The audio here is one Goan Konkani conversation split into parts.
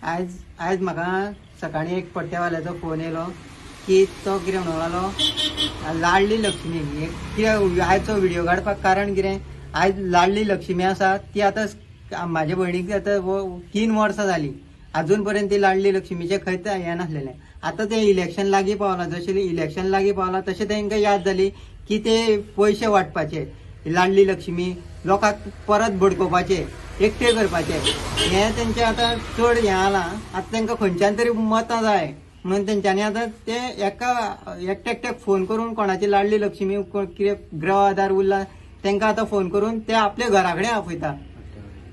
आयज आयज म्हाका सकाळीं एक पट्ट्यावाल्याचो फोन येयलो की तो कितें म्हणूंक लागलो, लाडली लक्ष्मी कित्याक आयचो व्हिडियो काडपाक कारण कितें, आयज लाडली लक्ष्मी आसा ती आतां म्हाजे भयणीक आतां 3 वर्सां जालीं, अजून पर्यंत ती लाडली लक्ष्मीचें खंयच हें नासलेलें. आतां तें इलेक्शन लागीं पावलां, जशें इलेक्शन लागीं पावलां तशें तांकां याद जाली की ते पयशे वांटपाचे, लाडली लक्ष्मी लोकांक परत भडकोवपाचे, एकटे करपाचे, हें तेंचें आतां चड हें आलां. आतां तांकां खंयच्यान तरी मतां जाय म्हणून तेंच्यांनी आतां ते एका एकट्या एकट्याक फोन करून कोणाची लाडली लक्ष्मी कितें गृह आधार उरला तांकां आतां फोन करून ते आपल्या घरा कडेन आपयता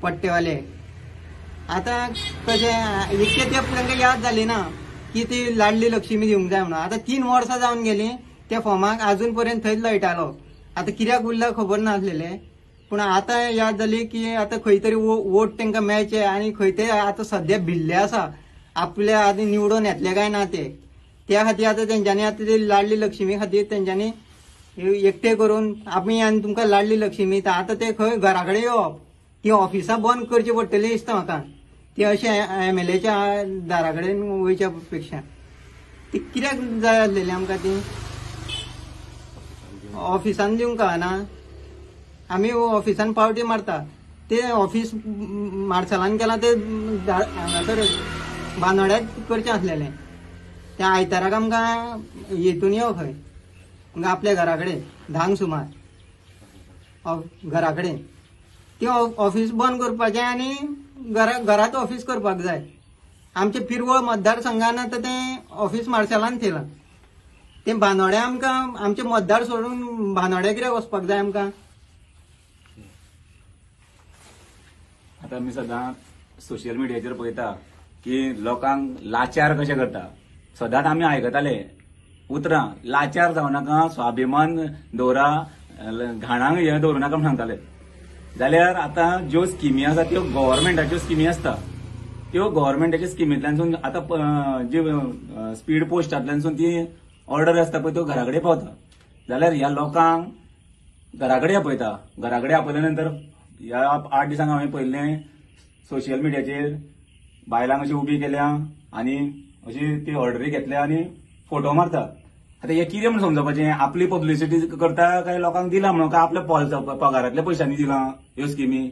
पट्टेवाले. आतां कशें इतकें ते तांकां याद जाली ना की ती लाडली लक्ष्मी दिवंक जाय म्हणून. आतां 3 वर्सां जावन गेलीं त्या फॉर्माक अजून पर्यंत थंयच लळटालो. आतां कित्याक उरला खबर नासलेलें, पूण आतां याद जाली की आतां खंय तरी वोट तांकां मेळचे आनी खंय ते आतां सद्या भिल्ले आसा आपल्या आनी निवडून येतले काय ना ते, त्या खातीर आतां तेंच्यांनी आतां ती लाडली लक्ष्मी खातीर तेंच्यांनी एकटे करून आमी आनी तुमकां लाडली लक्ष्मी आतां ते खंय घरा कडेन येवप, ती ऑफिसां बंद करची पडटली दिसता म्हाका, ती अशें MLAच्या दारा कडेन वयच्या पेक्षा ती कित्याक जाय आसलेली आमकां, ती ऑफिसान दिवंक कळना. आमी ऑफिसान पावटी मारता, ते ऑफिस मार्शलान केलां ते हांगासर बांदोड्याक करचें आसलेलें, त्या आयताराक आमकां हेतून यो खंय आपल्या घरा कडेन 10 सुमार घरा कडेन ती ऑफिस बंद करपाचें आनी घरांत ऑफिस करपाक जाय. आमचे पिरवळ मतदारसंघान आतां तें ऑफिस मार्शलान थेयलां, तें बांदोड्या आमकां आमचे मतदार सोडून बांदोड्या कित्याक वचपाक जाय आमकां. आतां आमी सदां सोशल मिडियाचेर पळयता की लोकांक लाचार कशें करता. सदांच आमी आयकताले उतरां, लाचार जावं नाका, स्वाभिमान दवरा, घाणांक हें दवरूं नाका म्हण सांगताले. जाल्यार आतां ज्यो स्किमी आसा त्यो गव्हर्मेंटाच्यो स्किमी आसता, त्यो गव्हर्मेंटाच्या स्किमींतल्यानसून आतां जी स्पीड पोस्टांतल्यानसून ती ऑर्डर आसता पळय त्यो घरा कडेन पावता. जाल्यार ह्या लोकांक घरा कडेन आपयता, घरा कडेन आपयल्या नंतर ह्या 8 दिसांक हांवें पळयल्लें सोशल मिडियाचेर बायलांक अशी उबी केल्या आनी अशी ती ऑर्डरी घेतल्या आनी फोटो मारता. आतां हें कितें म्हूण समजपाचें, आपली पब्लिसिटी करता काय लोकांक दिला म्हणून, काय आपल्या पगारांतल्या पयशांनी दिला ह्यो स्किमी.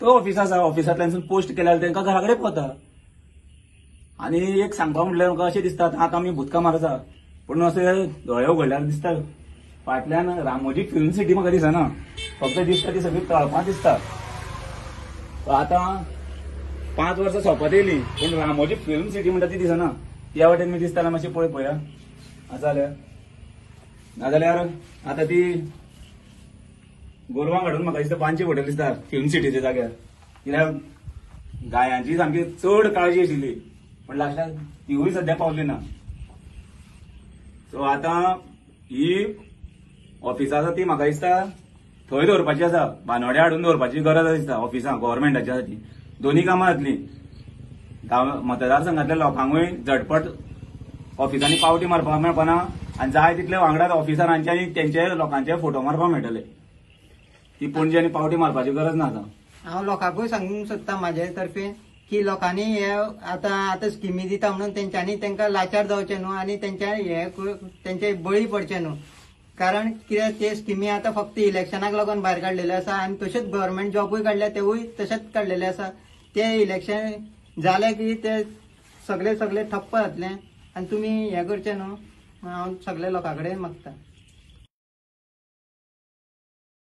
तो ऑफिस आसा, ऑफिसांतल्यानसून पोस्ट केल्यार तांकां घरा कडेन पावता. आनी एक सांगपा म्हटल्यार म्हाका अशें दिसता आतां आमी भूतकामार आसा, पूण अशें दोळे उगडल्यार दिसता फाटल्यान रामोजी फिल्म सिटी म्हाका दिसना, फक्त दिसता ती सगळी तळपां दिसता. आतां 5 वर्सां सोंपत येयली पूण रामोजी फिल्म सिटी म्हणटा ती दिसना. त्या वाटेन मी दिसता मातशें पळय पळया आसा जाल्यार, नाजाल्यार आतां ती गोरवांक हाडून म्हाका दिसता बांदची पडटली दिसता फिल्म सिटीच्या जाग्यार, कित्याक गायांची सामकी चड काळजी आशिल्ली पण लास्टाक तिवूय सद्या पावली ना. सो आतां ही ऑफिसां आसा ती म्हाका दिसता थंय दवरपाची आसा, बांदोड्या हाडून दवरपाची गरज दिसता ऑफिसां गव्हर्मेंटाची आसा ती. दोन्ही कामां जातलीं, मतदारसंघातल्या लोकांकूय झटपट ऑफिसांनी पावटी मारपाक मेळपाना आनी जाय तितले वांगडाच ऑफिसरांचे आनी तेंचे लोकांचे फोटो मारपाक मेळटले. ती पणजे आनी पावटी मारपाची गरज ना. आतां हांव लोकांकूय सांगूंक सोदता म्हाजे तर्फे की लोकांनी हे आतां आतां स्किमी दिता म्हणून तेंच्यांनी तांकां लाचार जावचें न्हू आनी तेंच्या हे तेंचे बळी पडचे न्हू, कारण कित्याक ते स्किमी आतां फक्त इलेक्शनाक लागून भायर काडलेले आसा आनी तशेंच गव्हर्मेंट जॉबूय काडल्या तेवूय तशेंच काडलेले आसा. ते इलेक्शन जालें की ते सगळे सगळे ठप्प जातले आनी तुमी हें करचें न्हू, हांव सगळे लोकां कडेन मागता.